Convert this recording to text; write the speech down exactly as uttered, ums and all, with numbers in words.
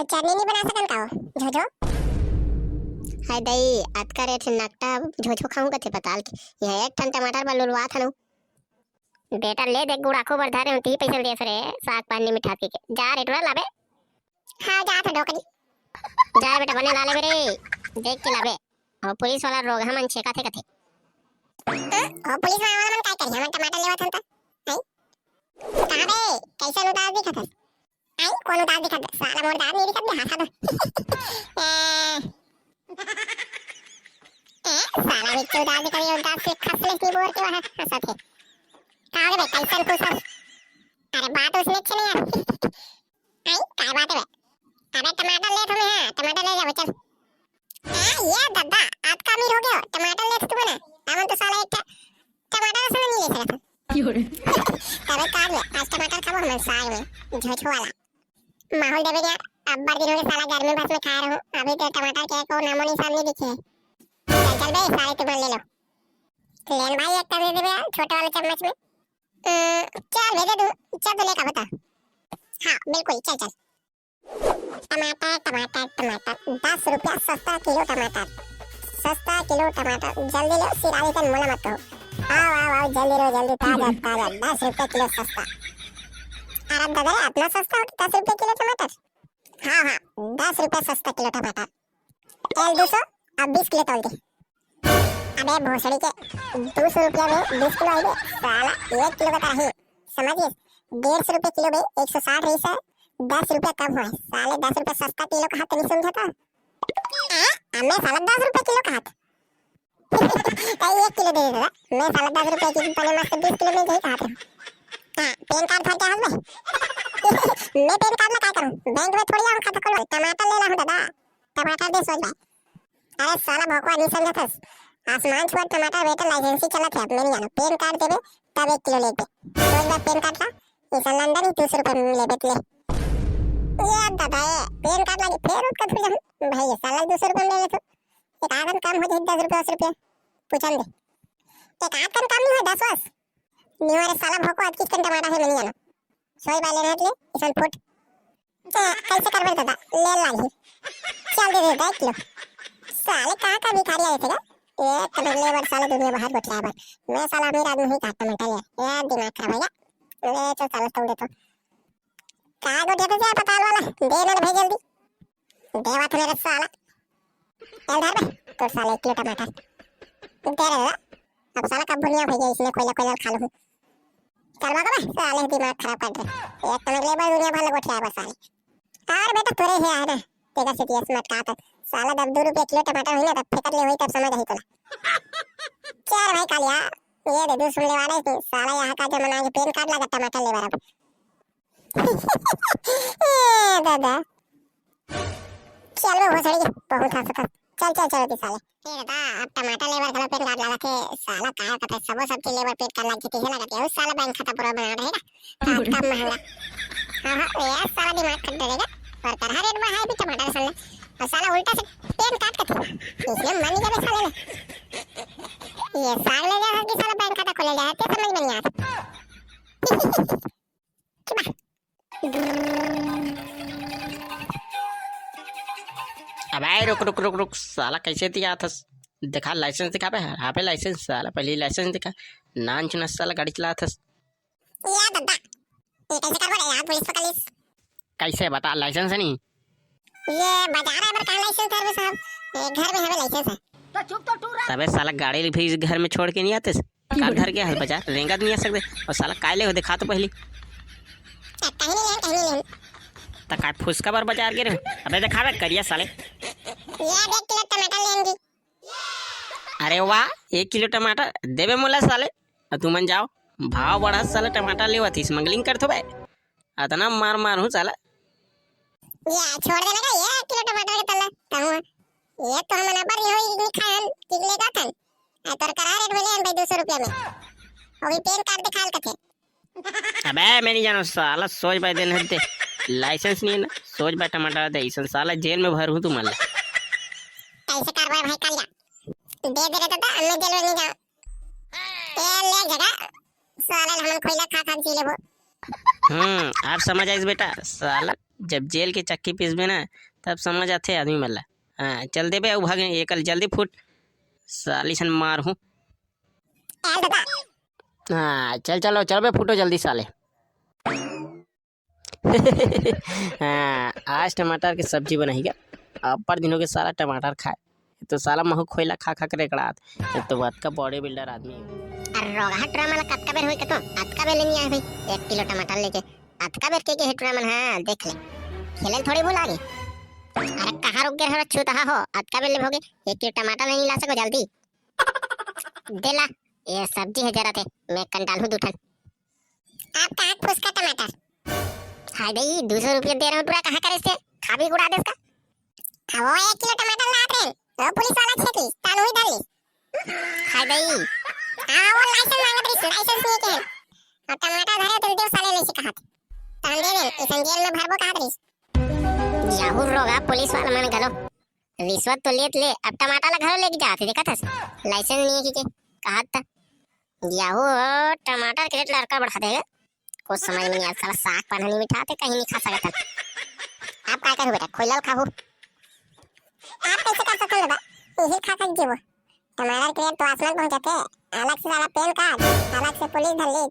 चटनी नहीं बना सकन का हो, झोझो? हाय दई, अतका रेट नकटा झोझो खाऊं कथे पताल के। यह एक ठन टमाटर बर लुलवात हन। बेटा, ले देख, गुड़ाखू बर धरे हूं, तिही पैसा देस रे, साग पानी मिठात के। जा रे, टुरा लाबे। हाँ, जात हंव डोकरी। जा रे बेटा, बने ला लेबे रे, देख के लाबे। अउ पुलिस वाला रोगहा मन छेकाथे कथे। हाँ, अउ पुलिस वाला मन काय करही, हमन टमाटर लेवत हन त। हैं? कहाँ बे, कइसन उदास दिखत हस? आई, कोन उदास दिखत? साला मोर उदास नहीं दिखत बे, हंसा दो। ए, ए, साला भी तो उदास दिखत, ये उदास से खसले की बोर के वहाँ हंसत हे। का हो रे बे, कइसन खुश हस? अरे बात उसने अच्छे नहीं यार। आई, काय बात है बे? अबे टमाटर ले तुम्हें, हाँ, टमाटर ले जाओ, चल। हाँ, ये दादा, आज का अमीर हो गया, टमाटर ले तुम्हें ना। हमन तो साला एक ठा टमाटर से नहीं ले सकत। तबे काट ले, आज टमाटर खाबो हमन साग में, झोझो वाला। माहौल देबे यार, अब्बड़ दिन हो गए साला गर्मी भस में खाए रहूं, अभी तो टमाटर के एको नामो निशान नहीं दिखे। चल, चल बे, सारे तुमन ले लो। लेन भाई, एक दे देबे यार, छोटे वाले चम्मच में। अ, चल भेजे तू, चल तो लेकर बता। हाँ, बिल्कुल, चल, चल। टमाटर, टमाटर, टमाटर, दस रुपया सस्ता किलो टमाटर, सस्ता किलो टमाटर, जल्दी ले, सिरानी तन मोला मत कहो। आओ, आओ, आओ, जल्दी लो, जल्दी, ताजा, ताजा, दस रुपया किलो सस्ता। अरे दादा रे, इतना सस्ता हो, दस रुपया किलो टमाटर? हाँ, हाँ, दस रुपया सस्ता किलो टमाटर। तेल दो सौ, अब बीस किलो तोल दे। अबे भोसड़ी के, दो सौ रुपया में बीस किलो आई बे, साला, एक किलो का तरह ही, समझिए, डेढ़ सौ रुपया किलो में एक सौ साठ रही है, दस रुपया कम हुआ है, साले, दस रुपया सस्ता किलो कहा तनी समझा था? हाँ, हमें साला दस रुपया किलो कहा था। तो एक किलो दे दे दादा, मैं साला दस रुपया की बने मस्त बीस किलो में यही कहा था। हाँ, पैन कार्ड था क्या हाथ में? मैं पैन कार्ड में क्या करूँ, बैंक में थोड़ी आऊँ खाता खोलवा, टमाटर लेना हूँ दादा, टमाटर दे सोच भाई। अरे साला भोकवा नहीं समझा था, आसमान छुआ टमाटर बेटा लाइसेंस ही चला था, मैं नहीं जाना, पैन कार्ड देवे तब एक किलो लेते, सोच भाई पैन कार्ड का, इस लंदन ही दो सौ रुपये में लेबे ले। ये दादा, ये पैन कार्ड लगे, फिर उसका थोड़ी हम, भाई, ये साला दो सौ रुपये में ले लेते। एक आदन कम हो जाए, दस रुपये, दस रुपये। पूछन दे। एक आदन कम नहीं हो, दस वस। नहीं हो रे साला भोको, आज किस टमाटर है, मैं नहीं जाना। सोई बाले रेट ले, इसन फुट। तो कैसे करबे दादा, ले लागी। चल दे दे, एक किलो। साले कहाँ का भिखारी आए थे क्या? ये तो मैं लेबर साले दुनिया बाहर बैठा है बस। मैं साला अमीर आदमी ही काटता मैं, ये दिमाग खराब हो गया। ले चल साला, तुम दे तो। का गोठिया तो जा पताल वाला, दे ना भाई जल्दी। देवा था मेरा साला। चल धर बे, तो साले एक किलो टमाटर। दे रे दादा। अब साला कब भुनिया हो गया, इसने कोयला कोयला खा लूँ। चल भागो बे, साले दिमाग खराब कर दे। एक तो मैं लेबर दुनिया भर लगो ठिया बस साले। और बेटा तोरे है ना, तेरा से दिया मटका था। साला जब दो रुपया किलो टमाटर हुई ना, तब फेंकत ले हुई, तब समझ आई तोला। चल भाई कालिया, ये दे दो सुन ले वाला है, साला यहाँ का जमाना है, पैन कार्ड लगा टमाटर लेबर अब। ए दादा। चल बे भोसड़ी के, बहुत हंसत हस। चल, चल, चल दी साले। ए दादा, अब टमाटर लेबर घलो पैन कार्ड लगा के साला काया कथे, सबो सब्जी लेबर पैन कार्ड लग जती है लगा के। उस साला बैंक खाता पूरा बना रहेगा। अरे। कम महंगा। हाँ, हाँ, ए यार, साला दिमाग खट रहेगा। और तरह रेट बढ़ाए भी टमाटर साले। और साला उल्टा से पैन कार्ड कथे। इसलिए मन नहीं जावे साले ने। ये साग ले जा कि साला बैंक खाता खोले जा, ते समझ में नहीं आता। अबे रुक, रुक, रुक, रुक, साला कैसे दिया था? दिखा, लाइसेंस दिखा बे। हाँ बे, लाइसेंस, साला पहले लाइसेंस दिखा। नान चुना साला गाड़ी चला था। या दादा, ये कैसे करबो रे यार, पुलिस पकड़ लिस। कैसे बता, लाइसेंस है नहीं? ये बाजार है, पर कहाँ लाइसेंस है बे साहब? ये घर में हमें लाइसेंस है। तो चुप तो टूरा। तबे साला गाड़ी भी घर में छोड़ के नहीं आते। का घर के हर बाजार रेंगत नहीं आ सकते। और साला काय ले हो, दिखा तो पहली। कहीं नहीं लेन, कहीं नहीं लेन। त काय फुसका बर बाजार गे रहे? अबे दिखावे करिया साले। ये देख किलो टमाटर लेंगी। अरे वाह, एक किलो टमाटर देबे मोला साले। अब तुमन जाओ, भाव बढ़ा साले, टमाटर लेवत ही, स्मगलिंग करथो बे। अतना मार मार हूँ साला। या, छोड़ देना का, ये एक किलो टमाटर के तल्ला, कहूँ। ये तो हमन अबर ये होई, नहीं खाए हन, ठीक ले जात हन। आ, तोर करा रेट में ले हन भाई, दो सौ रुपया में। वो भी पैन कार्ड दिखाल कथे। अबे, मैं नहीं जानो साला, सोच भाई देन हद दे। लाइसेंस नहीं है ना, सोच भाई टमाटर दे, इसन साला जेल में भर हूँ तुम्हारा। कैसे करबे भाई कालिया? दे दे रे दादा, मैं जेल में नहीं जाऊँ। ए, ले जगह, साला हमन खोइला खा खा जी लेबो। हम्म, आप समझ आइस बेटा, साला जब जेल के चक्की पीसबे ना, तब समझ आथे आदमी मन ला। हाँ, चल देबे, अउ भागे, एकल जल्दी फूट, साली सन मार हूँ। हाँ, चल, चलो, चल बे, फूटो जल्दी साले। हाँ, आज टमाटर के सब्जी बनाही गा। अब्बड़ दिन हो गए साला टमाटर खाए। तो साला महू खोइला खा खा के रेकड़ात। एक तो अतका बॉडी बिल्डर आदमी। अरे रोगहा टुरा मन ला कतका बेर होई कथों, अतका बेर ले नहीं आए भाई। एक किलो टमाटर लेके अतका बेर के, के हे टुरा मन, हाँ, देख ले। खेले ल थोड़ी भुला गे। अरे कहाँ रुक गए हो रे चूतहा हो, अतका बेर ले होगे, एक किलो टमाटर नहीं ला सको जल्दी। दे ला, ये सब्जी है जरा थे, मैं कंटाल हूँ दू ठन। आप कहाँ फुसका टमाटर? हाय दई, दू सौ रुपया दे रहा हूँ टुरा, कहाँ करे से? खा भी उड़ा दे इसका। हाँ, वो एक किलो टमाटर लात रहे, वो पुलिस वाला छेक ली, तान हुई डाल ली। हाय दई। हाँ, वो लाइसेंस मांगत रही, लाइसेंस नहीं के। और टमाटर धरे तो देव साले नहीं से कहा थे। तान दे दे, इसन जेल में भरबो कहा रही। याहू रोगहा पुलिस वाला मन घलो। रिश्वत तो लेत ले, अब टमाटर ला घलो लेके जात हे, देखत हस? लाइसेंस नहीं है कि के, कहत त। याहू, टमाटर के रेट लड़का बढ़ा देगा। कुछ समझ में नहीं आता, साला साग पाना नहीं मिठाते, कहीं नहीं खा सकता। आप काय करू बेटा, खोइला ल खाहू? आप कैसे कर सकते हो बा? यही खा खा के जीवो। टमाटर के रेट तो आसमान पहुंच जाते। अलग से साला पैन कार्ड, अलग से पुलिस धर ली।